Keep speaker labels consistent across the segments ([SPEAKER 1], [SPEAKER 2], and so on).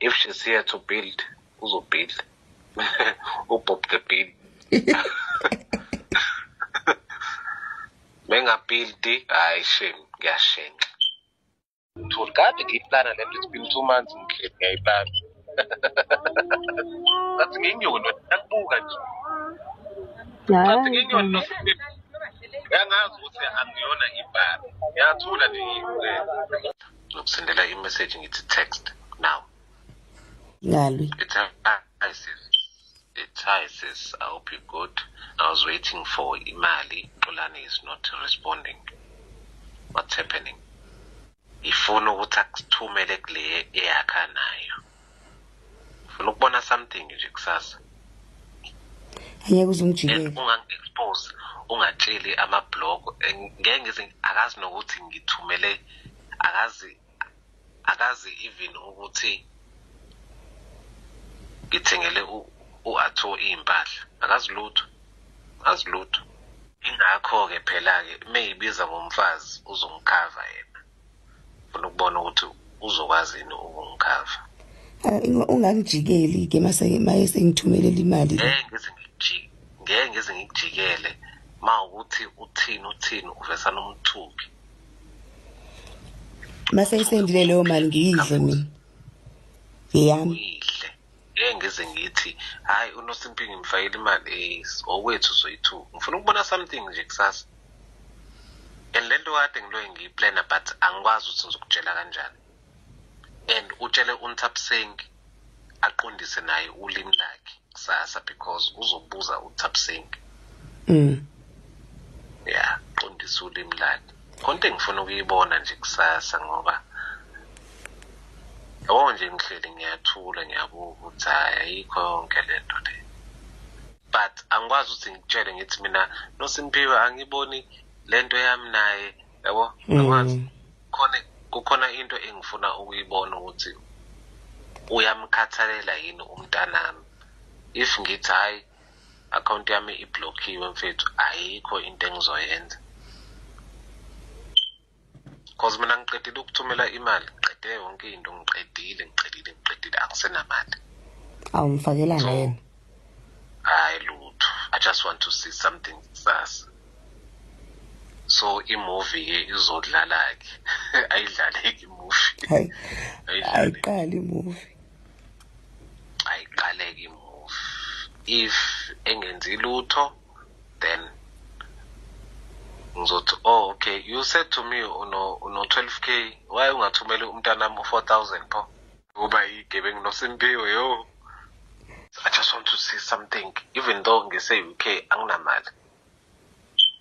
[SPEAKER 1] If she's here to build, uzobuild. UBob the Build. Mengabuildi, hayi shame, ngiyashenxa. Ngithula kade ngiyiplana lento, it's been 2 months ngihleli ngiyayiplana. Ngathi ngiyinyoni, nakubuka nje. Ngathi
[SPEAKER 2] Hayi.
[SPEAKER 1] ngiyinyoni Nosipho. Uyangazi ukuthi angiyona ibhari. Ngiyathula nje ngiyibukele. Ngikusendela i-message, ngithi text now.
[SPEAKER 3] Ngalwi.
[SPEAKER 1] It's hi sis. It's hi sis. I hope you're good. I was waiting for imali. Xolani is not responding. What's happening? Ifuna ukuthi akuthumele kule eyakha nayo. Ufuna ukubona something nje kusasa.
[SPEAKER 3] Angeke uze
[SPEAKER 1] And
[SPEAKER 3] ungijikele.
[SPEAKER 1] ungangi-expose, ungatsheli ama-blog. Ngeke ngize, akazi nokuthi ngithumele, akazi even ukuthi ngithengele u-Atho iy'mpahla. Akazi lutho. Akazi lutho. Ingakho-ke phela-ke meyibiza ngomfazi uzongikhava yena. Ufuna ukubona ukuthi uzokwazi yini ukungikhava.
[SPEAKER 3] Ah, ungangijikeli ke mase maye sengithumelela imali le.
[SPEAKER 1] Ngeke ngize ngikujikele ma ukuthi uthini uthini uvesana umthuki.
[SPEAKER 3] Mase
[SPEAKER 1] Uthuke
[SPEAKER 3] isendile leyo mali
[SPEAKER 1] umthuki
[SPEAKER 3] ngiyidle mina. Ngeyami.
[SPEAKER 1] Uyidle. Ngeke ngize ngithi hayi uNosimphi ngimfakele imali, okwethu soyi-two. Ngifuna ukubona something nje kusasa. And le nto kade ngiloye ngiyiplana, but angikwazi ukuthi ngizokutshela kanjani. And utshele uNtapseng aqondise naye ulimi lakhe kusasa, because uzobuza uTapseng. Yeah, qondise ulimi lakhe. Khona into engifuna ukuyibona nje kusasa, ngoba yabo nje ngihleli ngiyathula, ngiyabuka ukuthi hhayi, ayikho yonke le nto le. But angikwazi ukuthi ngikutshele ngithi mina Nosimphiwe angiboni lento yami naye, yabo, angikwazi. Khona kukhona into engifuna ukuyibona ukuthi uyamkhathalela yini umntanami. If ngithi hhayi, account yami iblockiwe mfethu, ayikho into engizoyenza. Cause mina ngiqedile ukuthumela imali, ngiqede yonke into, ngiqedile, ngiqedile, ngiqedile, angisenamali.
[SPEAKER 3] Awumfakelanga
[SPEAKER 1] So
[SPEAKER 3] yena.
[SPEAKER 1] Hayi lutho. I just want to see something kusasa. So imovie ke izodlala ke. Ayidlaleki imovie.
[SPEAKER 3] Hayi.
[SPEAKER 1] Ayidlaleki.
[SPEAKER 3] Ayiqali imovie.
[SPEAKER 1] Ayiqaleki imovie. If engenzi lutho, then ngizothi, oh okay, you said to me uno 12K, why ungathumeli umntanami u4000 pho? Kuba igebengu Nosimpiwe yo. I just want to see something, even though ngise UK anginamali.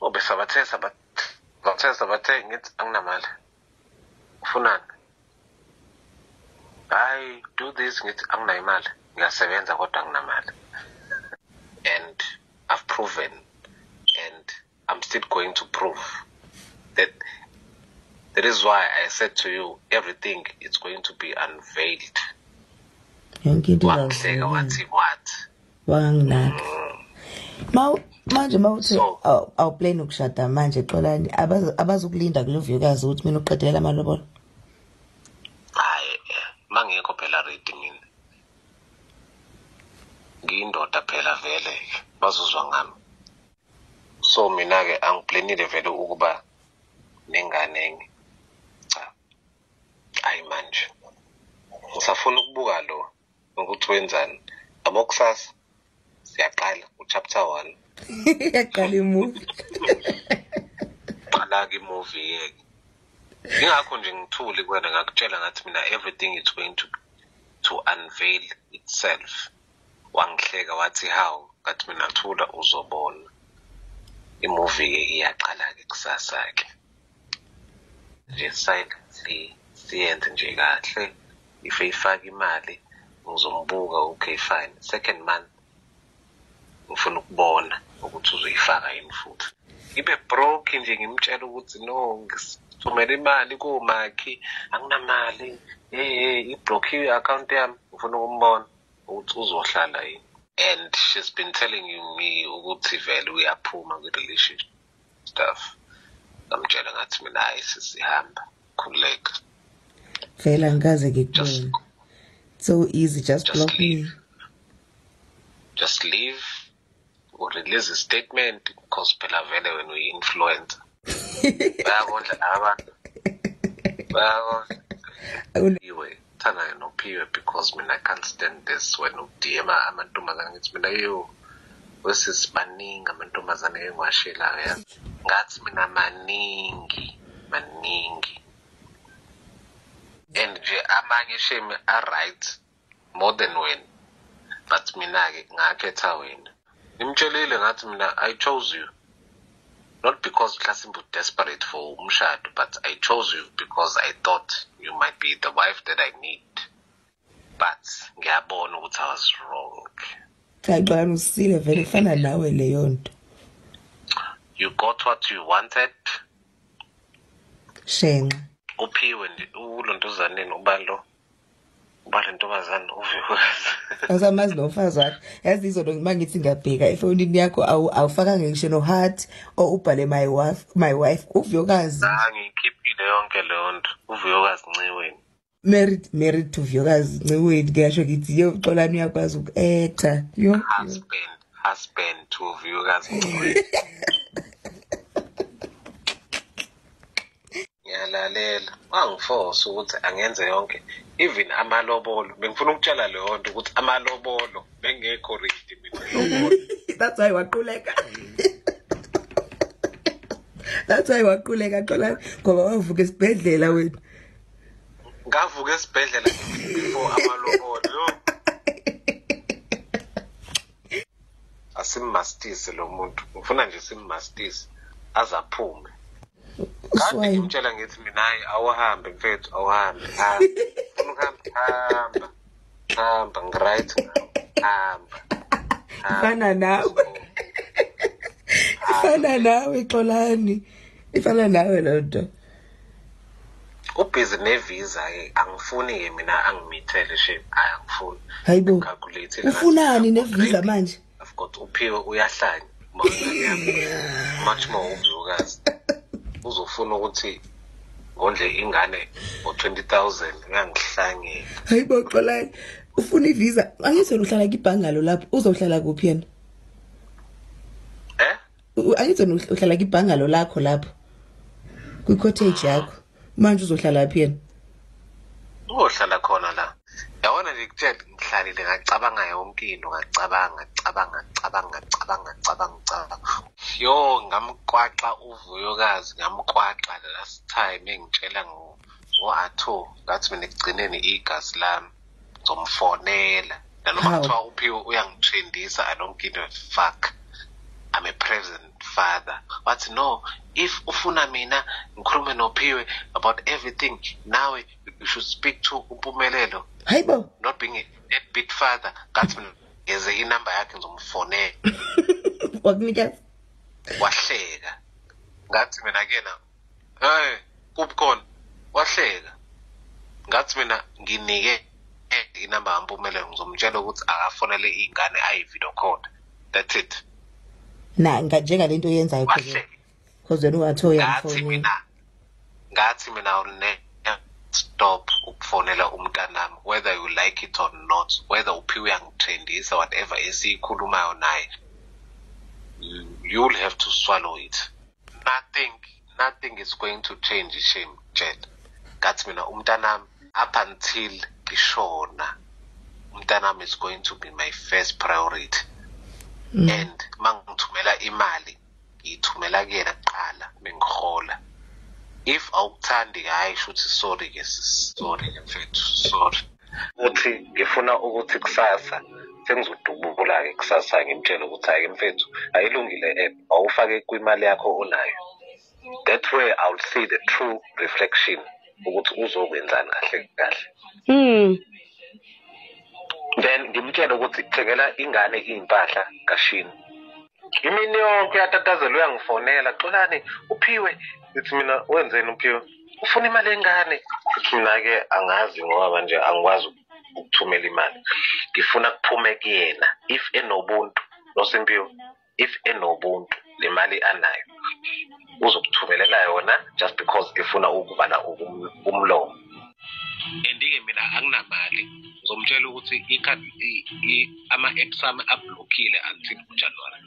[SPEAKER 1] Obe sabathe sabathe sabathe, ngithi anginamali. Ufunani? Hayi, do this, ngithi anginayo imali. Ngiyasebenza kodwa anginamali. And I've proven and I'm still going to prove that. That is why I said to you everything is going to be unveiled.
[SPEAKER 3] Yonke into
[SPEAKER 1] Wangihleka
[SPEAKER 3] izawuvela.
[SPEAKER 1] wathi what?
[SPEAKER 3] Wanginaka. Ma manje mawuthi
[SPEAKER 1] So
[SPEAKER 3] awuplan ukushada manje Xolani, abazukulinda kulo vuyokazi ukuthi mina uqedelela amalobolo.
[SPEAKER 1] Hayi, mangekho phela ready mina. Ngiyindoda phela vele, bazuzwa ngami. So mina ke angiplanile vele ukuba nengane enye. Cha. Hayi manje. Ngisafuna ukubuka lo ukuthi wenzani. Yabo kusasa siyaqala uchapter 1.
[SPEAKER 3] Iyaqala imovie.
[SPEAKER 1] Qala ke imovie yeke. Ingakho nje ngithule kuwena, ngakutshela ngathi mina everything is going to unveil itself. Wangihleka wathi how, ngathi mina thula uzobona. Imovie ke iyaqala ke kusasa ke. Nje silently siyenze nje kahle. If eyifaka imali ngizombuka, okay fine. Second month ngifuna ukubona ukuthi uzoyifaka yini futhi. Ngibe broke nje, ngimtshela ukuthi no, ngithumela imali komakhi, anginamali. Hey hey, iblockiwe i-account yami, ngifuna ukumbona ukuthi uzohlala yini. And she's been telling me ukuthi vele uyaphuma kwi-relationship stuff. Ngamtshela ngathi mina hayi sisihamba, khululeka.
[SPEAKER 3] Vele angikaze
[SPEAKER 1] Just
[SPEAKER 3] ngikubone. So easy, just block
[SPEAKER 1] leave.
[SPEAKER 3] Me.
[SPEAKER 1] Just leave or release a statement, because phela vele when we influence. Bayakondla laba. Bayakondla. Anyway, thana noPhiwe because mina I can't stand this when u-DM amantombazane ngithi mina yo wesisi baningi amantombazane engiwashelayo yazi. Ngathi mina maningi. And nje amanye shame are right more than when. But mina ke ngakhetha wena. Ngimtshelile ngathi mina I chose you. Not because mhlasimbe desperate for umshado, but I chose you because I thought you might be the wife that I need. But ngiyabona ukuthi I was wrong.
[SPEAKER 3] Cha Xolani usile vele ifana nawe leyo nto.
[SPEAKER 1] You got what you wanted.
[SPEAKER 3] Shenxa.
[SPEAKER 1] Uphiwe nje ulontozaneni ubalo. Ubale ntombazane uVuyokazi.
[SPEAKER 3] Awusamazi nomfazi wakhe. Yazi izolo mangithi ngiyabheka efonini yakho awufaka ngisho no heart or ubhale my wife uVuyokazi.
[SPEAKER 1] Ngikhiphile yonke leyo nto. uVuyokazi Nciweni.
[SPEAKER 3] Married to Vuyokazi Nciweni ngiyasho ngithi yo Xolani uyakwazi uku-acta. Yo.
[SPEAKER 1] Husband to Vuyokazi Nciweni. Ngiyalalela. Wangiforce ukuthi angenze yonke even amalobolo. Bengifuna ukutshela leyo nto ukuthi amalobolo bengekho ready mina lobolo.
[SPEAKER 3] That's why waquleka. That's why waquleka Xolani ngoba wavuka esibhedlela wena.
[SPEAKER 1] Ngavuka esibhedlela before amalobolo. Yo. Asimmastise lo muntu. Ngifuna nje simmastise azaphume. Kade ngimtshela ngithi mina hayi awuhambe mfethu awuhambe. Ufuna ukuhamba hamba ngiright hamba.
[SPEAKER 3] Ifana nawe. Ifana nawe Xolani. Ifana nawe lo nto.
[SPEAKER 1] Ubhizi nevisa ke angifuni ke mina angimithele shame hayi angifuni.
[SPEAKER 3] Hayibo. Ufunani nevisa manje?
[SPEAKER 1] I've got uPhiwe uyahlanya. Much more uVuyokazi. Uzofuna ukuthi ngondle ingane ngo-20,000 uyangihlangela.
[SPEAKER 3] Hayibo Xolani ufuna ivisa angithi uhlala kibhangalo lapho uzohlala kuphi yena? Angithi uhlala kibhangalo lakho lapho kwi-cottage yakho manje uzohlala phi yena?
[SPEAKER 1] Uzohlala khona la. Yabona nje kutshela ngihlalile ngacabanga yonke into ngacabanga. Yo ngamkwaxa uVuyokazi ngamkwaxa last time engitshela ngo-Atho ngathi mina ekugcineni igazi lami ngizomfonela nanoma kuthiwa uPhiwe uyangitrendisa I don't give a fuck. I'm a present father. But no, if ufuna mina ngikhulume noPhiwe about everything now you should speak to uMpumelelo.
[SPEAKER 3] Hayibo.
[SPEAKER 1] Not being a deadbeat father. Ngathi mina ngeze inamba yakhe ngizomfonela.
[SPEAKER 3] Wakunikeza.
[SPEAKER 1] Wahleka. Ngathi mina kena hey kuphi wahleka. Ngathi mina nginike inamba kaMpumelelo ngizomtshela ukuthi akafonele ingane ayi video call. That's it.
[SPEAKER 3] Na njengalento oyenzayo because wena ungathi uyamfonela.
[SPEAKER 1] Ngathi mina I will never stop ukufonela umntanami whether you like it or not, whether uPhiwe uyangitrendisa whatever esiyikhulumayo naye you'll have to swallow it. Nothing is going to change shame Jet. Ngathi mina umntanami up until ngishona umntanami is going to be my first priority. And mangithumela imali ngiyithumela kuyena kuqala bengihola. If awukuthandi hayi shuthi sorry ke sorry mfethu sorry. Uthi ngifuna ukuthi kusasa sengizodubula ke kusasa ngimtshela ukuthi hayi mfethu ayilungile app awufake kwimali yakho onayo. That way I'll see the true reflection ukuthi uzokwenzani kahle kahle. Then ngimtshela ukuthi thengela ingane impahla kaShini. Imini yonke uyatatazela uyangifonela Xolani uPhiwe ngithi mina wenzeni uPhiwe ufuna imali engane ngithi mina ke angazi ngoba manje angikwazi ukuthumela imali ngifuna kuphume kuyena if enobuntu noSimpiwe if enobuntu le mali anayo uzokuthumelela yona just because efuna ukuvala umlomo. And-ke mina anginamali, ngizomtshela ukuthi ikhadi, ama-apps ami ablockile until uJanuwari.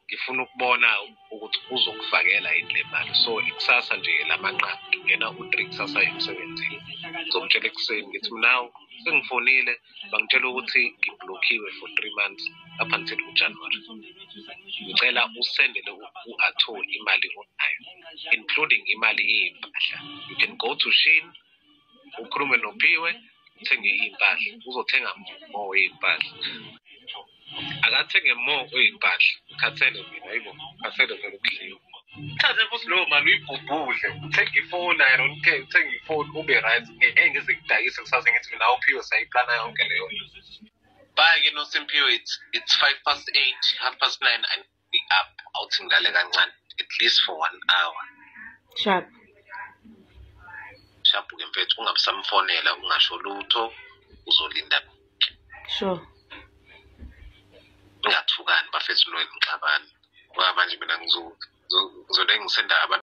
[SPEAKER 1] Ngifuna ukubona ukuthi uzokufakela yini le mali. So ikusasa nje lamanqaku, ngingena u-3 kusasa emsebenzini. Ngizomtshela ekuseni ngithi mina sengifonile, bangitshela ukuthi ngiblockiwe for 3 months up until uJanuwari. Ngicela usendele u-Atho imali onayo, including imali eyimpahla. You can go to Shein, ukhulume noPhiwe, uthenge iy'mpahla, uzothenga more iy'mpahla. Akathenge more iy'mpahla, khathele mina, hayibo, khathele vele ukudliwa. Thathe futhi leyo mali uyibhubhudle, uthenge ifoni, I don't care, uthenge ifoni ube right. Ngeke ngize ngidayise kusasa ngithi mina uPhiwe sayiplana yonke leyo nto. Bye-ke Nosimphiwe, it's 8:05, 9:30, I be up. Awuthi ngilale kancane, at least for one hour.
[SPEAKER 3] Sharp.
[SPEAKER 1] Sharp-ke mfethu, ungabisamfonela, ungasho lutho, uzolinda.
[SPEAKER 3] Sure.
[SPEAKER 1] Ningathukani bafethu, nixabane. Ngoba manje mina ngizobe ngisenda abantu.